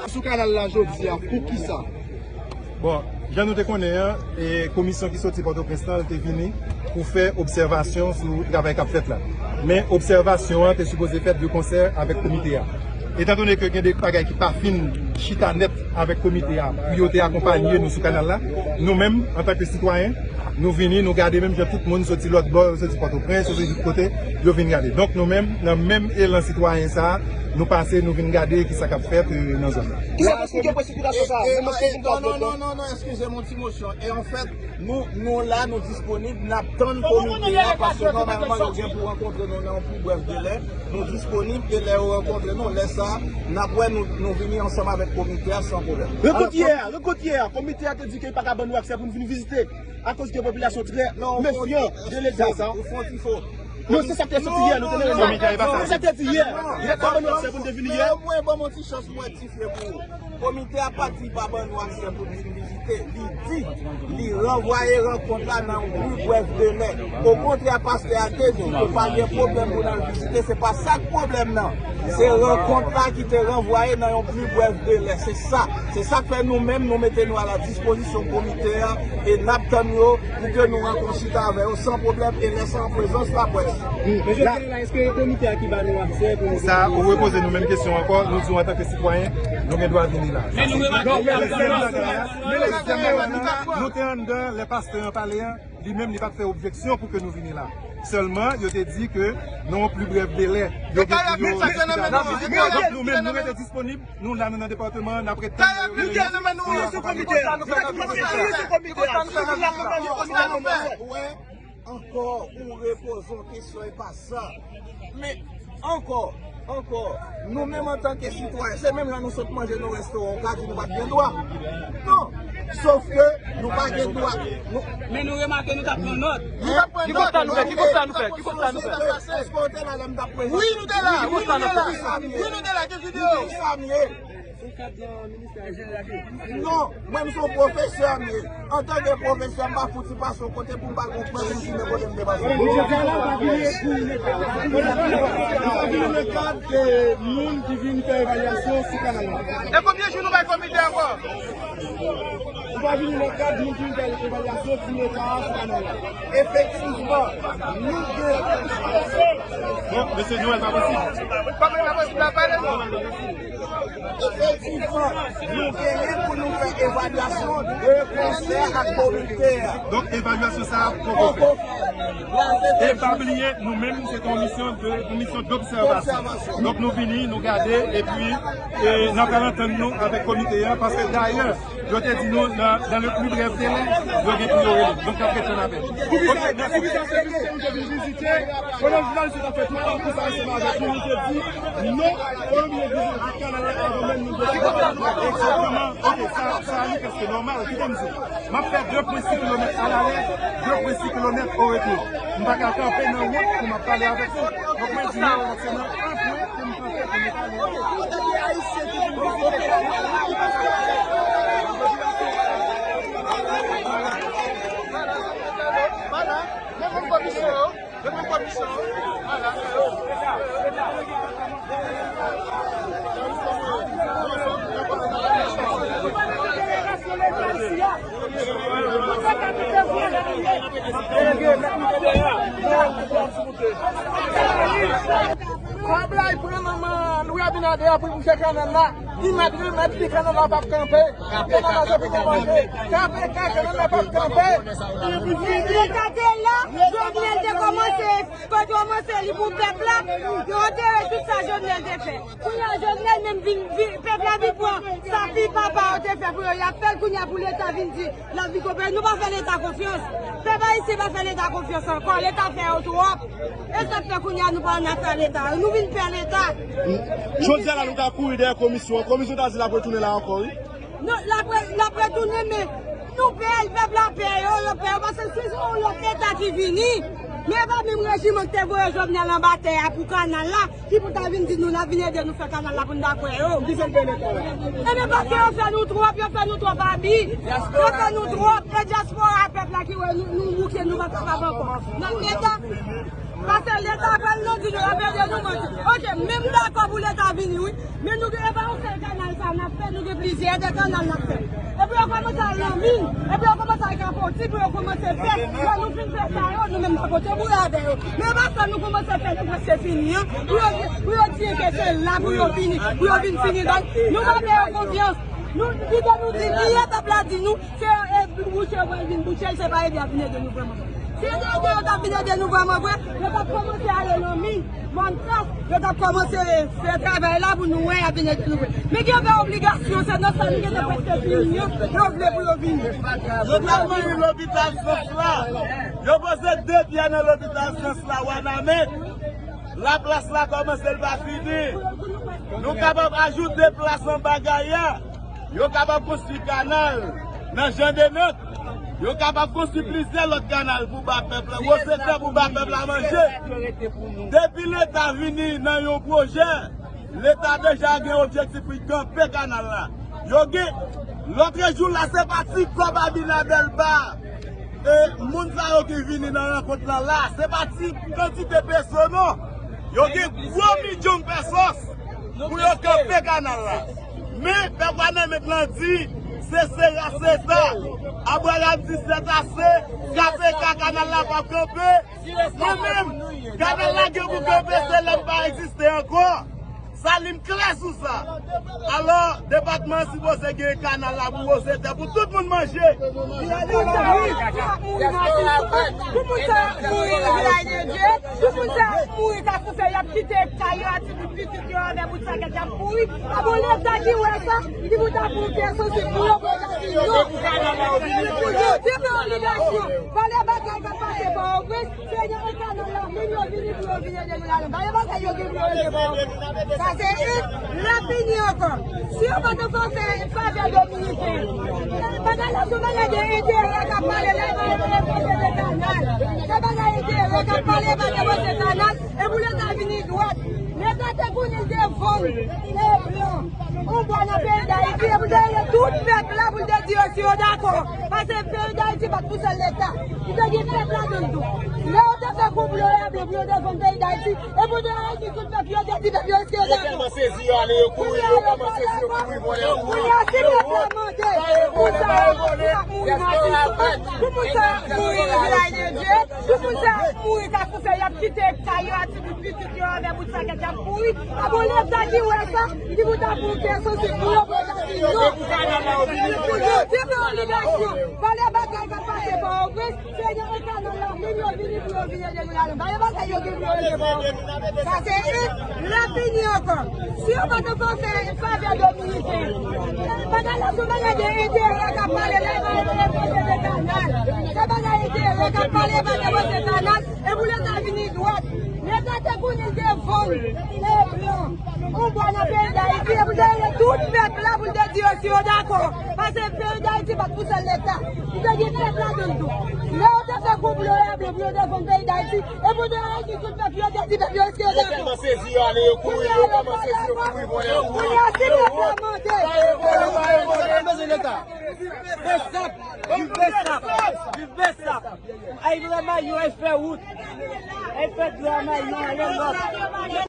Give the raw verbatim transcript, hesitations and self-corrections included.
Sou kanal la jodi a, poukisa? Bon, jan nou te konnen an, e, komisyon ki soti Pòtoprens lan, li te vini pou fè obsèvasyon sou travay k ap fèt la. Men obsèvasyon an te sipoze fèt de konsè avèk komite a. Etandone ke gen de bagay ki pa fin chita nèt avèk komite a, pou yo te akonpaye nou sou kanal la, nou menm, antanke sitwayen, nou vini, nou gade menm jan tout moun soti lòt bò, yo soti Pòtoprens, yo soti tout kote, yo vin gade. Donk nou menm, nan menm elan sitwayen sa a, nou pase, nou vin gade kisa k ap fèt, e, nan zòn nan. Kisa k esplike presipitasyon sa a? E, e, non, non, non, non, non, eskize m, yon ti mosyon. E anfèt, nou, nou la, nou disponib, n ap tann komite a, paske nòmalman yo gen pou rankontre nou nan yon pli brèf delè. Nou disponib, e lè yo rankontre nou, lè sa a, n ap wè nou, nou vini ansanm avèk komite a san pwoblèm. Rankontre yè a, rankontre yè a, komite a te di ke li pa ka ban nou aksè pou n vin vizite. Akoz ke popilasyon trè mefyan de Leta sa. Ou fè yon ti fo. Non, se sa k te soti yè, nou te nan reyinyon. Se sa k te di yè. Leta ban nou aksè pou n te vini yè. Mwen, ban m yon ti chans pou m rektifye pou ou. Komite a pa di pa ban nou aksè pou n vin vizite. Li di, li ranvwaye rankont la nan yon pli brèf delè. Okontrè, pastè a te di ke pa gen pwoblèm pou n al vizite. Se pa sa k pwoblèm nan. Se rankont la ki te ranvwaye nan yon pli brèf delè. Se sa. Se sa k fè nou menm, nou mete nou a la dispozisyon komite a e n ap tann yo pou ke nou rantre chita avè yo san pwoblèm e lè sa an prezans laprès. Men jodi a la, èske e komite a ki ba nou aksè pou nou... Sa, ou repoze nou menm kesyon ankò, nou di w antanke sitwayen, nou gen dwa vini la. Men nou remake, nou te anndan, lè pastè an pale an, li menm li pa t fè objeksyon pou ke nou vini la. Sèlman, yo te di ke nan yon pli brèf delè, yo gen pou yo... Donk nou menm, nou rete disponib, nou la, nou nan depatman an, n ap ret tann yo rele nou. Ankò, ou repoze yon kesyon e pa sa. Men ankò, ankò, nou menm antanke sitwayen, se menm jan nou sot manje nan restoran, ou ka di nou pa t gen dwa. Non, sof ke nou pa gen dwa. Nou... Men nou remake nou t ap pran nòt. Ki konsta nou fè? Ki konsta nou fè? Ki konsta nou fè? Èske w te la lè m t ap prezante? Wi, nou te la. Ki konsta nou fè? Wi, nou te la. Gen videyo. Ki sa m ye? Non, mwen m se yon pwofesè m ye. Antanke pwofesè, m pa fouti pase yon kote pou m pa konprann, pou m fimen kote m te pase. Ou pa vini nan kad, e, moun ki vin fè evalyasyon sou kanal la. E konbyen jou nou bay komite ankò? Ou pa vini nan kad moun ki vin fè evalyasyon sou leta a sou kanal la. Efektivman, nou gen... Bon, mesye, nou wè l pa posib. Kòman l pa posib la, pale non? Efektivman, nou genyen pou nou fè evalyasyon de konsè ak komite a. Donk, evalyasyon sa a poko fèt. E pa bliye, nou menm, se te yon misyon de, yon misyon dobsèvasyon. Donk, nou vini, nou gade, epi, e, n ap pral antann nou avèk komite a, paske dayè, yo te di nou, nan, dans le plus bref délai, yo gen pou yo rele. Donk, n ap ret tann avè l. Poukisa, poukisa se misye nou te vin vizite? Pandan jounalis yo t ap fè tout konkou sa ansanm avèk nou, nou te di non, fò nou vin vizite kanal la avan menm nou te... Egzakteman. Ok, sa, sa a li prèske nòmal. Kite m di w. M ap fè de pwen sis kilomèt alalè, de pwen sis kilomèt oretou. M pa ka kanpe nan wout pou m ap pale avèk ou. Donk, mwen di nou, se nan en pwen ke m kanpe pou nou pale. Menm komisyon yo, menm komisyon yo. Kòb la, li pran manman Louis Abinader a pou l bouche kanal la. Li mèt, li mèt, li kanal la p ap kanpe. Kanal la se pou nou manje. Kanpe, kanpe, kanal la p ap kanpe. Leta te la, Jovenel te kòmanse, te kòmanse li pou pèp la, yo antere tout sa Jovenel te fè. Kounye a, Jovenel menm vin, vin, pèp la vin pran sa fi papa yo te fè pou yo, y ap fè l kounye a pou Leta vin di, l ap vin konpè. Nou pa fè Leta konfyans. Pèp ayisyen pa fè Leta konfyans ankò. Leta fè yo twòp. E sa k fè kounye a nou pa nan afè Leta. Nou vin pè Leta. Jodi a la, nou ta kouri dèyè komisyon an. Komisyon ta di l ap retounen la ankò, wi. Non, l ap re-, l ap retounen, men nou pè l, pèp la pè yo, yo pè yo, paske si se yon lòt Leta ki vini, men e pa menm rejiman ki te voye Jovenel anba tè a pou kanal la, ki pou ta vin di nou, n ap vin ede nou fè kanal la pou n ta kwè yo. Poukisa l pè Leta? Ebyen, paske yo fè nou twòp, yo fè nou twòp abi. Yo fè nou twòp, e dyaspora pèp la ki wè nou, nou bouke, nou pa kapab ankò. N ap Leta. Paske Leta pral nan di nou, y ap ede nou manti. Oke, men m dakò pou Leta vini, wi. Men nou gen, e pa yon sèl kanal sa n ap fè, nou gen plizyè de kanal n ap fè. Epi yo kòmanse al nan min, epi yo kòmanse al kapoti pou yo kòmanse fè. Lè nou fin fè sa yo, nou menm n ap kontribye avè yo. Men e pa sa nou kòmanse fè, nou prèske fini an. Pou yo, pou yo di ke se la pou yo vini, pou yo vin fini. Donk, nou pa fè yo konfyans. Nou, pito nou di, ki e pèp la di nou, se, e, bouche yo pral vin bouche l, se pa ede y ap vin ede nou vrèman. Si se te ede yo t ap vin ede nou vrèman vre, yo t ap kòmanse ale nan min, Mòn Kras, yo t ap kòmanse fè travay la pou nou wè y ap vin ede nou vre. Men gen de obligasyon, se nan sa nou gentan prèske fini an, yo vle pou yo vini. Yo t ap mande lopital Sans la. Yo poze de pyè nan lopital Sans la, Wanament. Laplas la kòmanse, l pa fini. Nou kapab ajoute plas anba Gaya. Yo kapab konstwi kanal nan Jan de Nant. Yo kapab konstwi plizyè lòt kanal pou ba pèp la, wosete pou ba pèp la manje. Depi Leta vini nan yon pwojè, Leta deja gen objektif pou l kanpe kanal la. Yo gen, lòtrejou la, se pa ti kòb Abinader ba, e, moun sa yo ki vini nan rankont lan la, se pa ti kantite peso non. Yo gen gwo milyon pesos pou yo kanpe kanal la. Men, pèp Wanament lan di, se sera seta. Abraham di, c'est assez, K P K kanal la p ap kanpe. Mwen menm, kanal la gen pou kanpe, se lè m pa egziste ankò. Salim klè sou sa. Alò, depatman an sipoze gen kanal la pou wosete, pou tout moun manje. Pou moun sa ap mouri nan Atis, pou moun sa ap mouri nan Vilaj de Dye, pou moun sa ap mouri Kafou Fè, y ap kite kay yo, a ti bout pitit yo, avè bout sakèt, y ap mouri. A bon, Leta ki wè sa, ki pou ta pran kè sansib pou yo, pou yo ta di non. Pou yo, se pa obligasyon. Valè bagay k ap pase Pòtoprens, se nan kanal la, moun yo vini pou yo vin ede nou ladan. Valè bagay yo gen pou yo ede Pòtoprens. Sa se youn, l ap vini ankò. Si yo pa t fè favè dominiken, bagay la se yon bagay de enterè k ap pale la, e pa de pwojè de kanal. Se bagay enterè k ap pale, e pa de pwojè kanal. E pou Leta vini dwat. Leta te konnen l te vann, e blan, yon bò nan peyi Dayiti. E pou te rele tout pèp la, pou l te di yo si yo dakò. Paske peyi Dayiti pa t pou sèl Leta. Li te gen pèp ladan l tou. Lè yo te fè konplo a blan pou yo te vann peyi Dayiti, e pou te rele tout pèp yo te di pèp yo si yo dakò. Yo tèlman sezi, yo ale, yo kouri, yo kòmanse sezi, yo kouri, vòlè, yo kouri. Kounye a, si pèp la mande, pou sa, pou sa mouri nan Atis, pou moun sa mouri nan Vilaj de Dye, pou moun sa mouri Kafou Fè, y ap kite kay yo, a ti bout pitit yo, avè bout sakèt, y ap kouri. A bon, Leta ki wè sa, ki pou ta pran kè sansib pou yo, pou yo ta di non. Pou yo, se pa obligasyon. Valè bagay k ap pase Pòtoprens, se nan kanal la, moun yo vini pou yo vin ede nou ladan. Valè bagay yo gen pou yo ede Pòtoprens. Sa se youn, l ap vini ankò. Si yo pa t fè favè dominiken, bagay la se yon bagay de enterè k ap pale la, e pa de pwojè de kanal. Se bagay enterè k ap pale, e pa de pwojè kanal. E pou Leta vini dwat. Leta te konnen l te vann, e blan, yon bò nan peyi Dayiti, e pou te rele tout pèp la, pou l te di yo si yo dakò. Paske peyi Dayiti pa t pou sèl Leta. Li te gen pèp ladan l tou. Lè yo te fè konplo a blan pou yo te vann peyi Dayiti, e pou te rele tout pèp yo te di pèp yo si yo dakò. Yo tèlman sezi, yo ale, yo kouri, yo kòmanse sezi, yo kouri, vòlè, yo kouri. Kounye a, si pèp la mande, pa bezwen Leta. Viv Bèsap! Viv Bèsap! Viv Bèsap! Ay vrèman, yo ay fè wout. Ay fè travay, yo ay lòt.